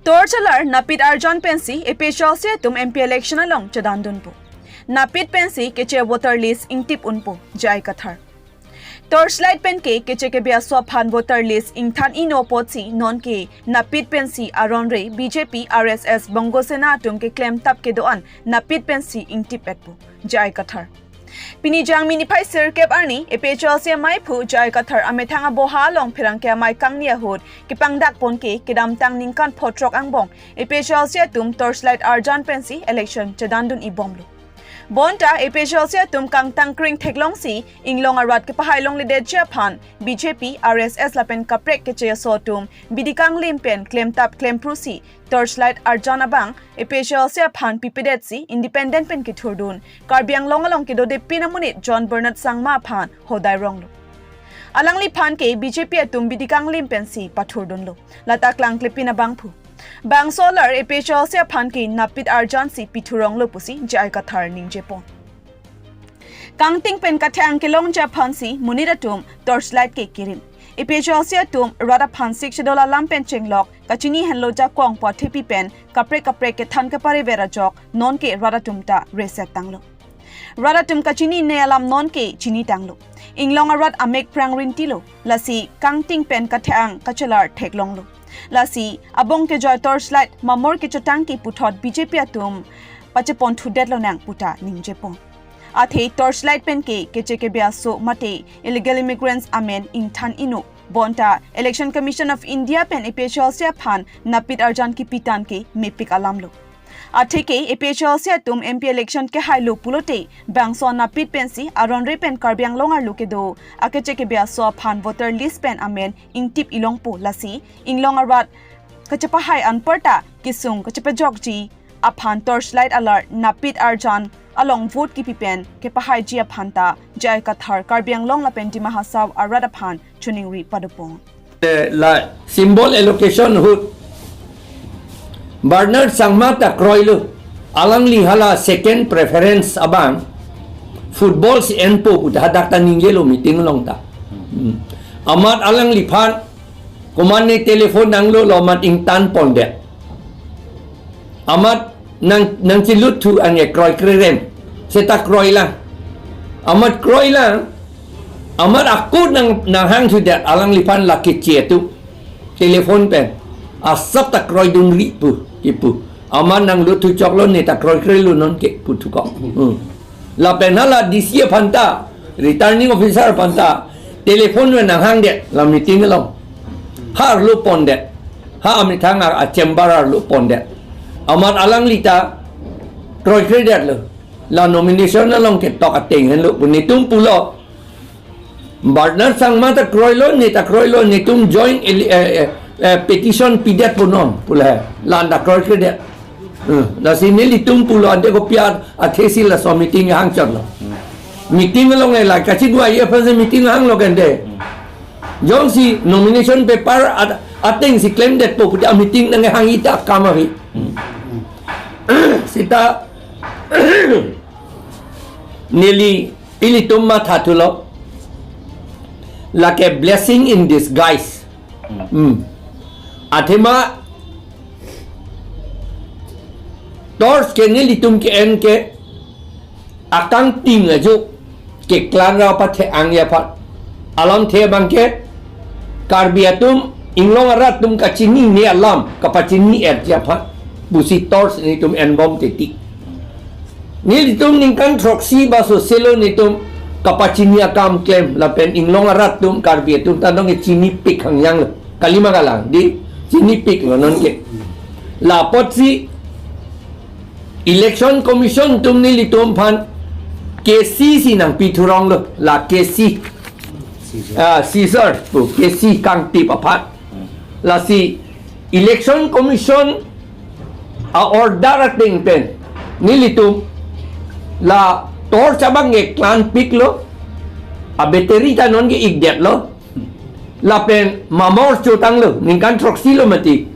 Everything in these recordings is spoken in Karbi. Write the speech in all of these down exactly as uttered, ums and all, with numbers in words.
Torch alar napit arjan pensi A P H L C atum M P election along chedandunpo. Napit pensi keche voter list ingtip unpo, J I Kathar. Torchlight pen ke keche kebi aso aphan voter list ingthan ino apotsi nonke napit pensi aron re B J P, R S S, Bongo Sena atum keklemtap kedo-an napit pensi ingtip etpo, J I Kathar. Pini Jangmi niphai sirkep arni A P H L C amaiphu J I Kathar amethang aboha along pherangke amei kangni ahut kepangdak pon ke kedamtang ningkan photrok angbong A P H L C atum torchlight arjan pensi election chedandun ibomlo. Bonta A P H L C atum kangtang kring theklongsi inglong arat kepahai longledetji aphan B J P, R S S lapen kaprek keche aso atum bidi kanglim pen klemtap klemprusi torchlight arjan abang A P H L C aphan pipedetsi independent pen kethurdun Karbi Anglong along kedodepin amonit John Bernard Sangma aphan hodai ronglo. Alangliphan ke B J P atum bidi kanglim pensi pathurdunlo. Lata klangklepin abangphu. Bangso alar A P H L C aphan ke napit arjansi pithuronglo pusi J I Kathar ningjepon. Kangting pen kathe-ang kelongji aphansi monit atum torchlight ke kirim. A P H L C atum rat aphan Sixth Schedule alam pen chenglok kachini henlo jakong pu athepi pen kaprek kaprek kethan kepariver ajok nonke rat atum ta reset tanglo. Rat atum kachinine alam nonke chinitanglo. Inglong arat amek prangrintilo. Lasi kangting pen kathe-ang kachelar theklonglo. Lasi abong kejoi torchlight mamor kechotang ke puthot B J P atum pacheponthudetlonang puta ningjepon. Athe torchlight pen ke keche kebi aso mate illegal immigrants amen ingthan ino. Bonta Election Commission of India pen A P H L C aphan napit arjan kipitan ke mepik alamlo. Atheke A P H L C atum M P election kehailo pulote bangso napit pensi aron re pen Karbi Anglong arlo kedo akeche kebi aso aphan voter list pen amen ingtip ilongpo, lasi inglong arat kachepahai anparta kesung kachepajokji aphan torchlight alar napit arjan along vote kipi pen kepahaiji aphan ta J I Kathar Karbi Anglong lapen Dima Hasao arat aphan choningri padopon. Eh, la symbol allocation ahut Bernard Sangma ta kroilo. Alangli hala second preference abang football si enpo pu ta hadak ta ningjelo meeting along ta. Hmm. Amat alangliphan komatne telephone nanglo, lo amat ingtan pondet. Amat nang, nangchelut thu ange kroikre rem. Seta kroilang. Amat kroilang. Amat ako nang, nanghangthudet alangliphan lake che tu. Telephone pen. Asap ta kroidunri pu, kipu. Amat nanglut thu choklo, ne ta kroikrelo nonke pu thukok. Hmm. Lapen hala D C aphan ta, returning officer aphan ta, telephone pen nanghangdet, la meeting along. Ha arlo pondet. Ha amethang a, a chamber arlo pondet. Amat alangli ta kroikredetlo. La nomination along ketok ateng henlo pu netum pulo. Bernard Sangma ta kroilo, ne ta kroilo, netum joint eli-, eh, eh, eh, petition pidet punon, pula. La anta kroikredet. Eh, lasi nelitum pulo ante kopi athesi laso meeting hangchotlo. Meeting along ela kachidua ye aphansi meeting hanglo kente. Jongsi nomination paper at-, atengsi klemdetpo pute a meeting nanghangji ta akam avi. Seta neli ilitum mathathulo. Lake blessing in disguise. Hmm. Athema torch ke nelitum ke-en ke akangting ajo keklang ra pathe-angji aphan. Alamthe abangke Karbi atum inglong arat atum kachinine alam kapachini-etji aphan pusi torch netum enbom teti. Nelitum ningkan throksi baso selo netum kapachini akam klem lapen inglong arat atum Karbi atum ta nonke chinipik hangjanglo. Kalima kalang di chinipiklo nonke. La apotsi Election Commission atum nelitum aphan K C si nangpithuronglo, la K C. Ah, seizure pu K C kangtip aphan. Lasi Election Commission a-order ateng pen nelitum la torch abangke klanpiklo, a-battery ta nonke ikdetlo. Lapen mamor chotanglo, ningkan throksilo mati.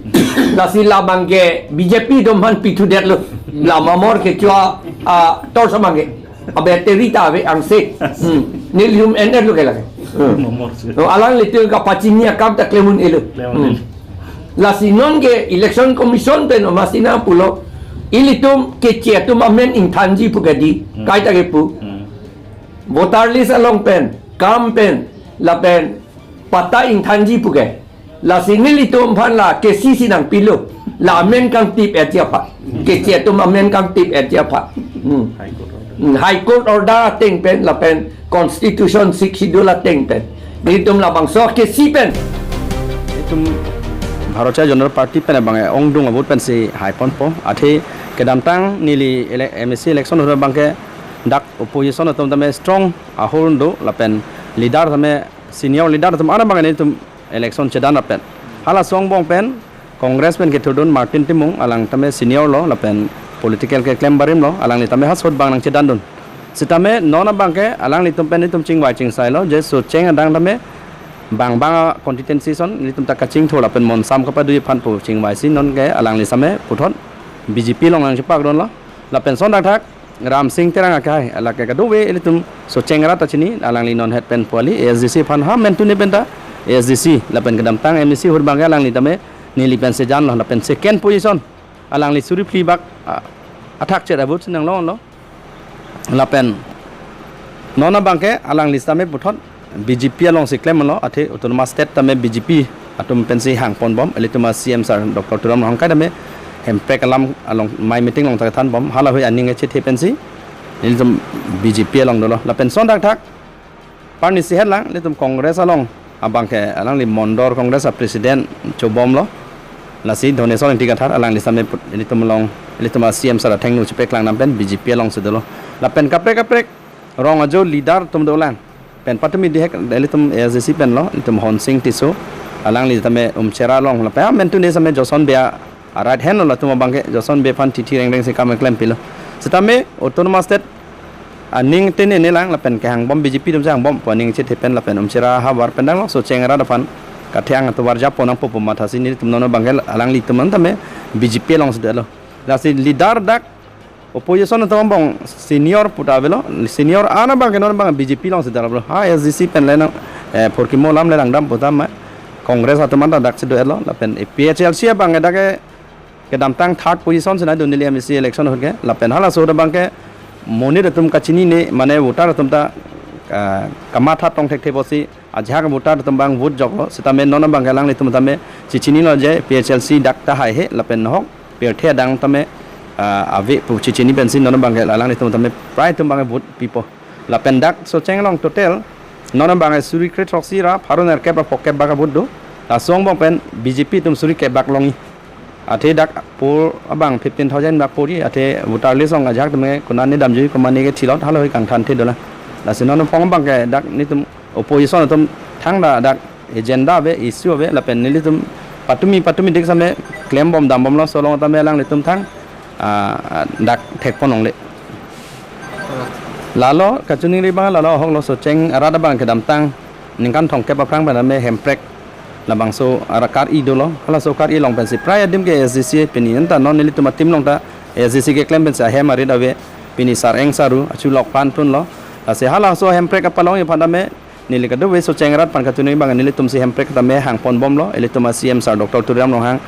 Lasi labangke B J P atum aphan pithudetlo. La mamor kecho a, a, torch abangke. A-battery ta ave angse. Hmm. Nelitum en-etlo ke lake. Hmm. Mamor cho. To alanglitum kapachini akam ta klem un-elo. Klem un-elo. Hmm. Lasi non ke Election Commission pen omasina pulo, ilitum keche atum amen ingthanji pu kedi, Hmm. kaita kepu. Hmm. Voter list along pen, kam pen, lapen patta ingthanji pu ke. Lasi nelitum aphan la kesi si nangpilo. La amen kangtip-etji aphan. Keche atum amen kangtip-etji aphan. Hmm. High Court order. Hmm, High Court order ateng pen lapen Constitution Sixth Schedule ateng pen. Nelitum labangso kesi pen. Itum Bharatiya Janata Party pen abang ongdung avut pensi haiponpo. Athe kedamtang neli ele-, M A C election ahut abangke dak opposition atum tame strong ahul do lapen leader tame senior leader atum ana abang nelitum election chedan lapen. Halaso angbong pen Congress pen kethurdun Martin Timung, alang tame senior lo lapen political keklem barim lo, alangli tame halaso ahut abang nangchedandun. Sitame non abangke alanglitum pen itum chingvai chingsailo, je Socheng adang tame bang bang a constituency ason nelitum ta kachingthur lapen monsam kapadui aphan pu chingvaisi non ke alangli tame puthot B J P along nangchepakdunlo. Lapen son dakthak Ramsing Terang akhai, alake kadokave ilitum Socheng arat ta chini, alangli non het pen puali A S D C aphan ha mentune penta A S D C lapen kedamtang M A C ahut abangke alangli tame neli pensi janlo lapen second position alangli suri phli bak, ah, athak chet avut si nanglonglo. Lapen non abangke alangli tame puthot B J P alongsi klemlo, athe Autonomous State tame B J P atum pensi hangponbom, ilitum a C M sir Doctor Tuliram Ronghang kai tame Hemprek alam along mai meeting along ta kethanbom, halahui aning kechethe pensi ilitum B J P along dolo. Lapen son dakthak parnisi hetlang, ilitum Congress along abangke alangli Mondor Congress a president chobomlo. Lasi Dhoneswar Ingti Kathar, alangli tame put-, ilitum along, ilitum a C M sir athengno chepeklang nam pen B J P alongsi dolo. Lapen kaprek kaprek rong ajo leader atum dolang. Pen patumi dihek ilitum A S D C penlo, ilitum Honsing Tisso, alangli tame Umchera along lapen, ah, mentune tame Joson Bey a right hand lo, latum abangke Joson Bey aphan chithi rengreng si kam keklempilo. Sitame Autonomous State aning tene nelang lapen kehangbom B J P atumsi hangbom pu aning chethe pen lapen Umchera havar pen danglo, Socheng arat aphan kathe-ang atovar japo nangpo pu mathasi nelitum non abangke alanglitum an tame B J P alongsi dolo. Lasi leader dak opposition atum angbong senior pu ta avelo, senior ana abangke non abang B J P alongsi dolo. Ha A S D C pen le nang, eh, phurkimo alam le langdam pu tame Congress atum an ta daksi do-etlo, lapen A P H L C abangke dak ke kedamtang third position si nangdun neli M A C election ahut ke, lapen halaso ahut abangke monit atum kachinine, mane voter atum ta, ah, kamatha tong thekthe pusi ajahak voter atum abang vote joklo, sitame non abangke alanglitum tame chichinilo je P H L C dak ta haihe, lapen nahok pirthe adang tame, ah, ave pu chichini pensi non abangke alanglitum tame prai atum abangke vote pipo. Lapen dak Socheng along total non abangke suri kre throksi ra pharo nerkep ra phokep bak a vote do. Laso angbong pen B J P atum suri kep bak longji. Athe dak poll abang fifteen thousand bak poll ji. Athe voter list along ajahak tame konane damji, komane ke thilot, halahui kangthanthe dolang. Lasi non aphong abangke dak nelitum opposition atum thangta dak agenda ave, issue ave, lapen nelitum patumi patumi dik tame klembom dambomlo, laso along tame alanglitum thang, ah, dak thekpon longle. Lalo kachiningri abang lalo ahoklo, Socheng arat abang kedamtang ningkan thomkep aphrang pen tame Hemprek labangso arat kar-i dolo, halaso kar-i along pensi prai adim ke A S D C pini anta non nelitum a-team along ta A S D C keklem pensi ahem arit ave, pini sar-eng saru achu lok pan tunlo. Lasi halaso Hemprek apalongji aphan tame neli kadokave Socheng arat aphan kachiningri abang nelitum si Hemprek tame hangponbomlo, ilitum a C M sir Doctor Tuliram Ronghang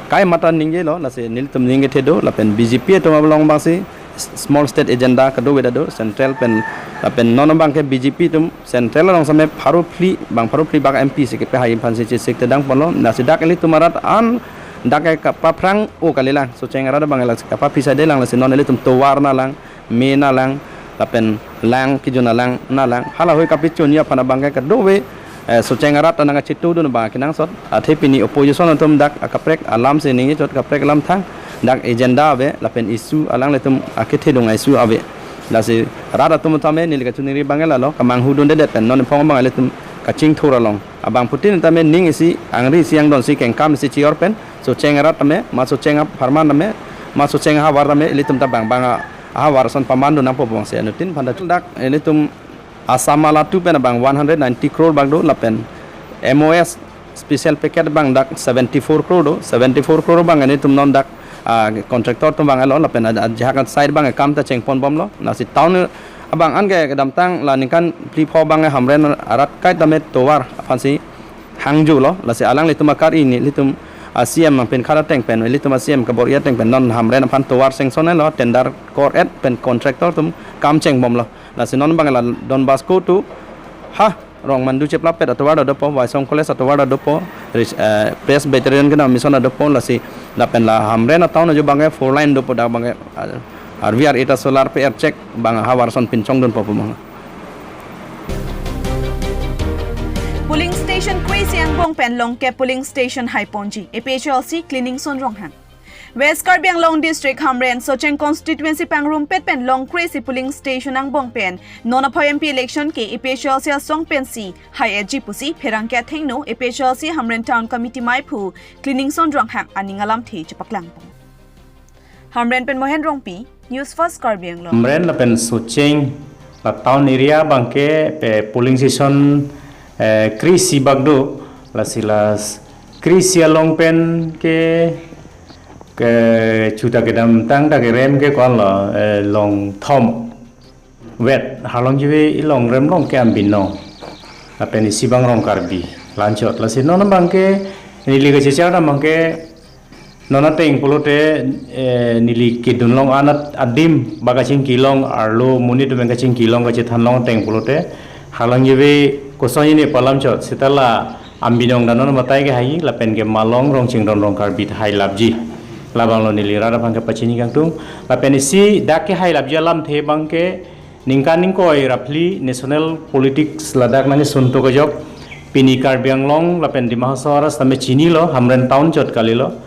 kai mata ningjelo, lasi nelitum ningje thedo, lapen B J P atum along abangsi small state agenda kadokave ta do, central pen, lapen non abangke B J P atum central along tame pharo phli, bang pharo phli bak M P si kepehai aphansi chesik tedang ponlo, lasi dak ilitum arat an dak ke kapaphrang o kalilang, Socheng arat abang lasi kapaphi sade lang, lasi non ilitum tovar nalang, me nalang, lapen lang, kejun alang nalang, halahui kapachunji aphan abangke kadokave, eh, Socheng arat anang kachitudun abang kenangsot, athe pini opposition atum dak akaprek alam si ningje chot, kaprek alam thang, dak agenda ave, lapen issue alanglitum akethedung issue ave. Lasi rat atum tame neli kachiningri abang lalo, kamanghu dundedet pen non aphong abang ilitum kachingthur along abangphutin tame ning isi, angri isi, angdon isi, kengkam isi chi-or pen, Socheng arat tame, ma Socheng apharman tame, ma Socheng ahavar tame, ilitum ta bang bang a ahavar ason pamandun nangpo pu abangsi anuttin aphan ta dak ilitum Assam alatu pen abang one hundred ninety crore bak do, lapen M O S special package abang dak seventy-four crore do, seventy-four crore abang nelitum non dak, ah, contractor atum abang alo, lapen a, ajahak side abang kam ta chengponbomlo, lasi town abang anke kedamtang la ningkan phli pho abang Hamren arat kai tame tovar aphansi hangjulo, lasi alanglitum akar-i nelitum a-C M pen khara ateng pen, ilitum a-C M kabor-i ateng pen non Hamren aphan tovar sanction lo, tender kor-et pen contractor atum kam chengbomlo. Lasi non abang la Don Bosco to ha Rongmandu cheplapet atovar ta dopo, Waisong College atovar ta dopo, ris-, eh, Presbyterian kedam mission ta dopo, lasi lapen la Hamren a-town ajo abangke four lane dopo, dak abangke, ah, R V R eta solar pe-er chek abang ahavar ason pinchongdunpo pu abang. Polling station kre-isi angbong pen longkep polling station haiponji, A P H L C cleaning son ronghang. West Karbi Anglong District Hamren Socheng Constituency pangrumpet pen long kre-isi polling station angbong pen non aphai M P election ke A P H L C asong pensi hai-etji pusi pherangke athengno A P H L C Hamren Town Committee meiphu cleaning son ronghang aning alamthe chepaklangpon. Hamren pen Mohen Rongpi, News First Karbi Anglong. Hamren lapen Socheng la town area abangke pe polling station, eh, kre-isi bak do, lasi la kre-isi along pen ke, ke chuta kedamtang ta kerem ke ko-an lo, eh, long thom vet, halong jive ilong rem long ke Ambinong lapen isi abang Rong Karbi la-anchot. Lasi non abangke neli kachechak abangke non ateng pulote, eh, neli kedun long anat adim ba kachingki long, arlo monit atum kachingki long, kachethan long ateng pulote halong jive koson ini pu alam chot, seta la Ambinong ta non batai ke hai, lapen ke Malong Rongchingron Rong Karbi ta hailapji. Labang lo neli rat aphan kepachini kangtung. Lapen isi dak kehailapji alamthe abangke ningkan ingkoi ra phli national politics ladak nangkesun tok ajok, pini Karbi Anglong lapen Dima Hasao arat sitame chinilo, Hamren town chot kalilo.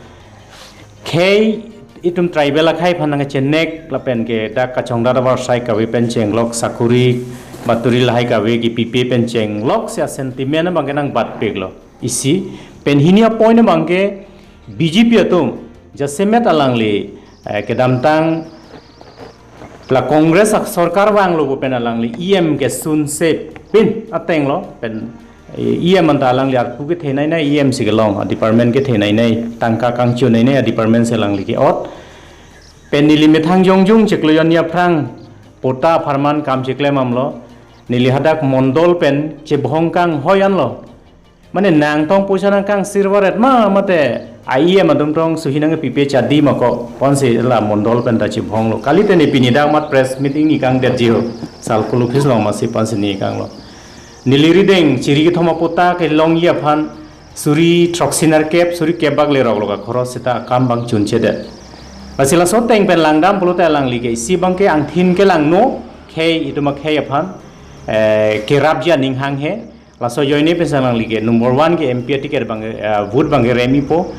Khei itum tribal akhei aphan nangchenek lapen ke dak kachongdat avarsai kave pen chenglok, sakuri baturi lahai kave kipipe pen chenglok si a-sentiment abangke nangbatpiklo. Isi pen hini a-point abangke B J P atum jasemet alangli, eh, kedamtang la Congress asorkar vanglo pu pen alangli E M kesun se pin ateng lo pen, eh, E M anta alangli arpu kethenei nei, E M si kelong a-department kethenei nei, tangka kangchunei nei a-department si alangli ke-ot. Pen neli methang jongjung chiklo jon ni aphrang patta apharman kam chiklem damlo. Neli hadak mondol pen chebhong kanghoi anlo. Mane nangtong poisa nangkangsir varet ma mate a-E M atum tong suhi nangpipe chadi ma ko, pu ansi la mondol pen ta chebhonglo. Kalite ne pini dak mat press meeting ni kangdetji ho. Circle office along masi pu ansi ni kanglo. Neli rideng chiri kethom apatta kelongji aphan suri throksi nerkep, suri kep bak lerok lo ka khoros seta akam abang chunchedet. Lasi laso ateng pen langdam pulote alangli ke isi abangke angthin kelangno, khei itum akhei aphan, eh, kerapji aning hanghe. Laso ajoine pensi alangli ke number one ke M P a-ticket abang, eh, vote abang keremipo.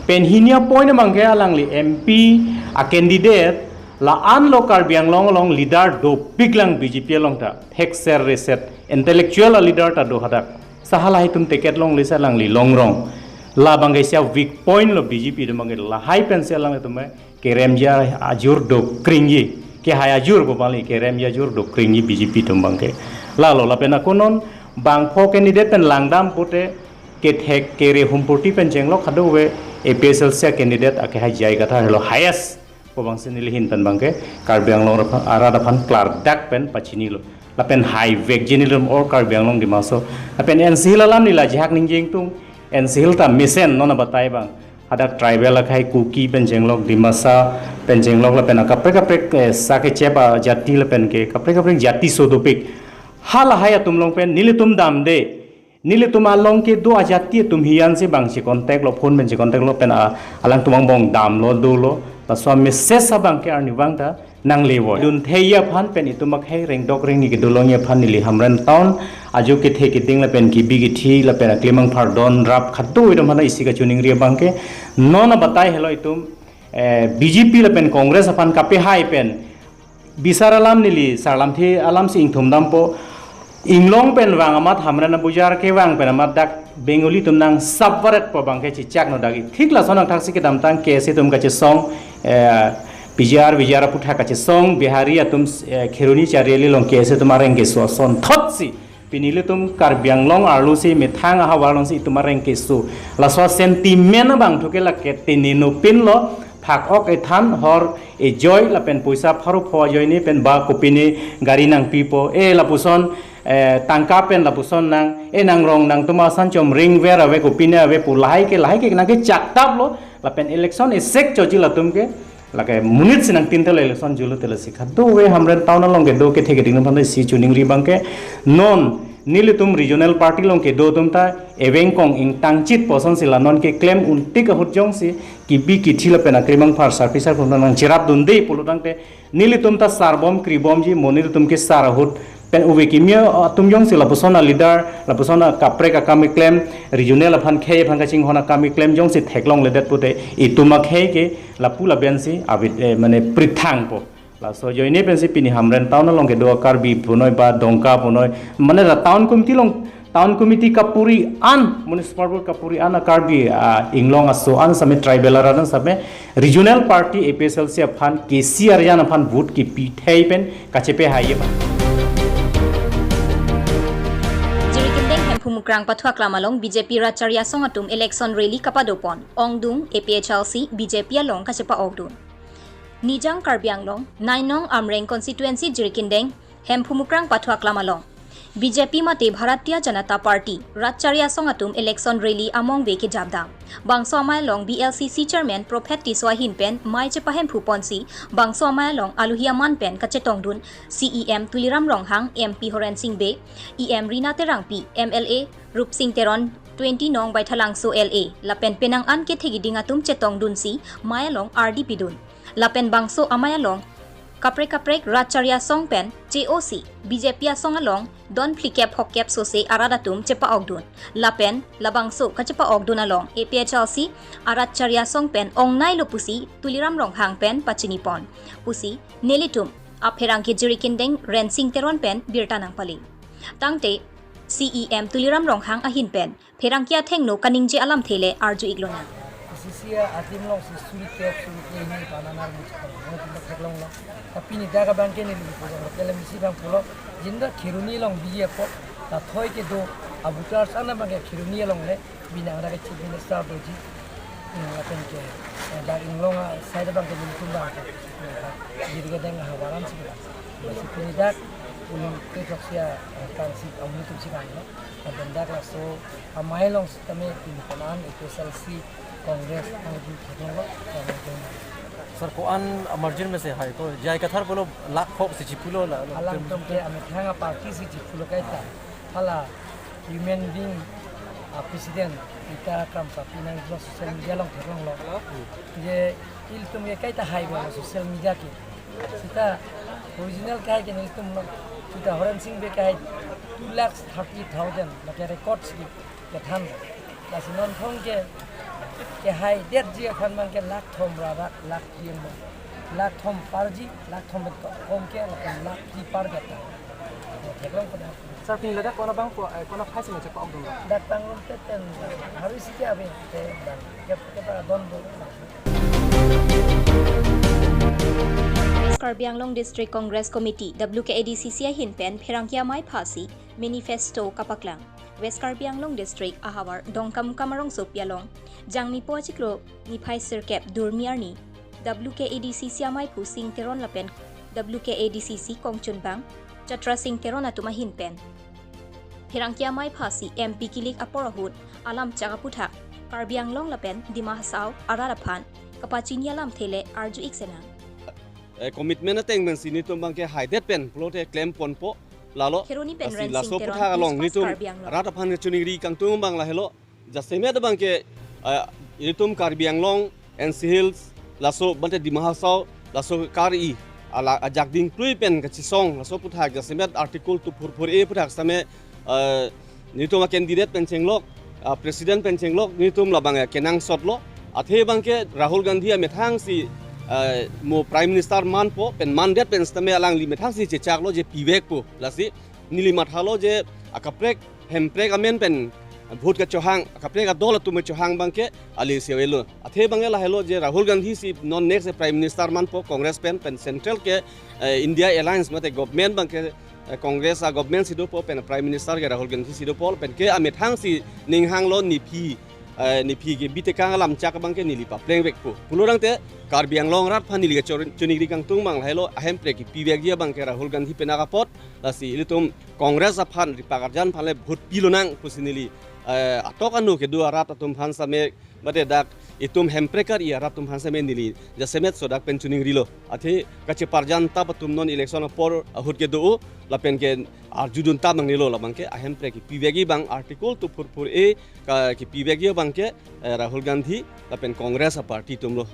Pen hini a-point abangke alangli M P a-candidate la-an lo Karbi Anglong along leader dopiklang B J P along ta. Thekser reset intellectual a-leader ta do hadak. Seta halahei atum ticket longle si alangli longrong. Labangke isi a-weak point lo B J P atum abangke, lahai pensi alanglitum keremji ajur dokringji, kehai ajur pu abangli keremji ajur dokringji B J P atum abangke. Lalo lapen ako non bangpho candidate pen langdam pute kethek kere humpurti pen chenglok kadokave A P H L C candidate akehai J I Kathar helo highest pu abangsi neli ahin pen abangke Karbi Anglong arat aphan klardak pen pachinilo. Lapen haivekji nelitum all Karbi Anglong Dima Hasao. Lapen N C Hills alam neli ajahak ningje ingtung, N C Hills ta mesen non abatai abang. Hadak tribal akhei Kuki pen chenglok, Dimasa pen chenglok lapen akaprek kaprek, eh, sa kechep ajati lapen ke kaprek kaprek jati so dopik. Halahai atum along pen nelitum damde. Nelitum along kedo ajati atum hiyan si abang si contact lo, phone pen si contact lo pen a, alangtum angbong damlo dolo. Laso a-message abangke arnivang ta nanglevoi. Dunthei aphan pen itum akhei rengdok rengni kedo longji aphan neli Hamren town ajo kethe keding lapen kebi kethi lapen aklimang phardon rap khado itum aphan isi kachiningri abangke non abatai helo itum, eh, B J P lapen Congress aphan kapehai pen bisar alam neli sarlamthe alam si ingthum dampo. Inglong pen vang amat Hamren abujar kevang pen amat dak Bengali atum nangsap varetpo abangke chechakno dagi. Thik lason angthak si kedamtang K S A atum kachesong, eh, P G R, V G R aputhak kachesong, Bihari atum, eh, Kheroni Chariali along K S A atum areng keso asonthot si. Pini ilitum Karbi Anglong arlo si methang ahavar along si itum areng keso. Laso sentiment abang thuke lake tini nupin lo, phak ok ethan hor ejoi lapen poisa pharo pho ajoine pen ba kopine gari nangpipo. Eh, lapuson eh, tangka pen lapuson nang, eh, nang rong nangtum asan chom ring ver ave, kopine ave pu lahai ke, lahai ke nangkechaktaplo, lapen election esek choji latum ke, lake monit si nangtin tele election julu tele sikha. Do we Hamren town along kedo kethe keding aphan si choningri abang ke, non nelitum regional party along kedo atum ta eveng kong ingtangchit puson si la non keklem untik ahut jongsi kibi kithi lapen akrimang phar sarpi sarpo nangcherapdunde pulo tangte, nelitum ta sarbom kribomji, mo nelitum ke sar ahut pen ove kimi atum jongsi lapuson aleader, lapuson akaprek akam keklem, regional aphan khei aphan kachinghon akam keklem jongsi theklongledet pute, itum akhei ke lapu laben si avid, eh, mane prithangpo. Laso ajoine pensi pini Hamren town along kedo Karbi punoi ba Dongka punoi, mane la town committee along, town committee kapuri an, municipal board kapuri an, Karbi, ah, inglong aso an same, tribal arat an same, regional party A P H L C aphan, K C R Jan aphan vote kipithei pen kachepe haiye ba. Jirikindeng Hemphu Mukrang Pathu Aklam along B J P Rat Charli Asong atum election rally kapadopon, ongdung A P H L C B J P along kachepa-okdun. Nijang Karbi Anglong, nine nong Amreng constituency Jirikindeng, Hemphu Mukrang Pathu Aklam along B J P mate Bharatiya Janata Party, Rat Charli Asong atum election rally amongve kejapdam. Bangso amei along B L C C chairman Prophet Tisso ahin pen mei chepahemphu ponsi, bangso amei along alohi aman pen kachetongdun C E M Tuliram Ronghang, M P Horen Sing Bey, E M Rina Terangpi, M L A Rupsing Teron, twenty nong Baithalangso L A, lapen penang an kethe keding atum chetongdunsi mei along ardi pidun. Lapen bangso amei along kaprek kaprek Rat Charli Asong pen che-osi B J P asong along don phlikep hokkep sose arat atum chepa-okdun. Lapen labangso kachepa-okdun along A P H L C arat Charli Asong pen ongnailo pusi Tuliram Ronghang pen pachinipon pusi nelitum apherangke Jirikindeng Rensing Teron pen birta nangpale. Tangte C E M Tuliram Ronghang ahin pen pherangke athengno kaningje alamthe le arju-iklonang. Sisi adim along si suri tep suri tep hini pananar muchkang mo tumba theklonglo. Tapi ni daga bangke ni lupo jang hotel misi bang pulo, jinda Kheroni along biji apo, ta thoi kedo abutar sana bangke Kheroni along le, binang daga Chief Minister doji. Hmm, lapen ke, eh, dak inglong a side bangke ni tumba ke. Jirikindeng ahavar an si bang. Masi pini dak ulun ke thok sia, eh, kan si amu tum si bang lo. Lapen dak laso amei along sitame pini konan A P H L C Congress ang di khedong lo, ang di. Sir, ko-an a margin mesi hai ko, J I Kathar pulo lakh hok si chipulo la, la, alang tem- tum ke amethang a party si chipulo kaita. Hala human being a president ita kam sa pinang lo social media along theklonglo. Je ilitum ke kaita hai ba social media ke. Sita original kahai ke nelitum lo. Sita Horen Sing Bey kahai two lakhs thirty thousand, lake records di kethan. Lasi non thong ke, kehaidetji aphan bangke lakh thom ra ra lakh phli bang. Lakh thom parji, lakh thom pen ko-, kom ke, lakh thom lakh phli par keta. Theklong pada. Sir, pini ladak kona bangpo, eh, kona phai si chepa-okdun? Dak tang rum teten, hari si ke abe, te bang, ke, ke pa don bo. West Karbi Anglong District Congress Committee, W K A D C C ahin pen pherangke amei phasi manifesto kapaklang. West Karbi Anglong District ahavar Dongkamukam arongsopi along Jangmipo achiklo niphai sirkep Durmi arni W K A D C C ameiphu Sing Teron lapen W K A D C C kongchunbang Chatra Sing Teron atum ahin pen pherangke amei phasi M P kilik apor ahut alam chak aputhak Karbi Anglong lapen Dima Hasao arat aphan kapachini alamthe le arju-ik senang. Eh, commitment ateng pensi nelitum bangke haidet pen pulote klem ponpo lalo. Kheroni pen lasi Rensing laso Teron, aputhak along News Fast nelitum Karbi Anglong. Rat aphan kachiningri kangtung abang lahelo. Jasemet abangke, eh, nelitum Karbi Anglong, N C Hills, laso bante Dima Hasao, laso kari, ala ajak dingklui pen kachisong, laso aputhak jasemet Article two four four A aputhak sitame, eh, nelitum a candidate pen chenglok, ah, president pen chenglok, nelitum labang, eh, kenangsotlo. Athe bangke Rahul Gandhi amethang si, eh, mo Prime Minister manpo, pen mandet pen sitame alangli methang si chechaklo je pivekpo. Lasi neli mathalo je akaprek hemprek amen pen vote kachohang, akaprek adol atum chohang bangke ale si avelo. Athe bangke lahelo je Rahul Gandhi si non next Prime Minister manpo Congress pen, pen central ke, eh, India Alliance mate government bangke, eh, Congress a government si dopo pen Prime Minister ke Rahul Gandhi si dopo pen ke amethang si ninghanglo nephi eh, nephi kebi tekang alam chak abang ke neli papleng vekpo. Pulo tangte Karbi Anglong arat aphan neli kechor-, choningri kangtung abang lahelo, ahemprek kepivekji abang ke Rahul Gandhi pen apot, lasi ilitum Congress aphan, ripak arjan aphan le vote pilonang pusi neli, eh, atok anu kedo arat atum aphan same, mate dak itum hemprek ari arat atum aphan same neli jasemet sodak pen choningrilo. Athe kacheparjan tap atum non election apor ahut kedo lapen ke arjudun tap nangnelo, labang ke ahemprek kepivekji abang Article two four four A ka kepivekji abang ke, eh, Rahul Gandhi lapen Congress a-party atumlo.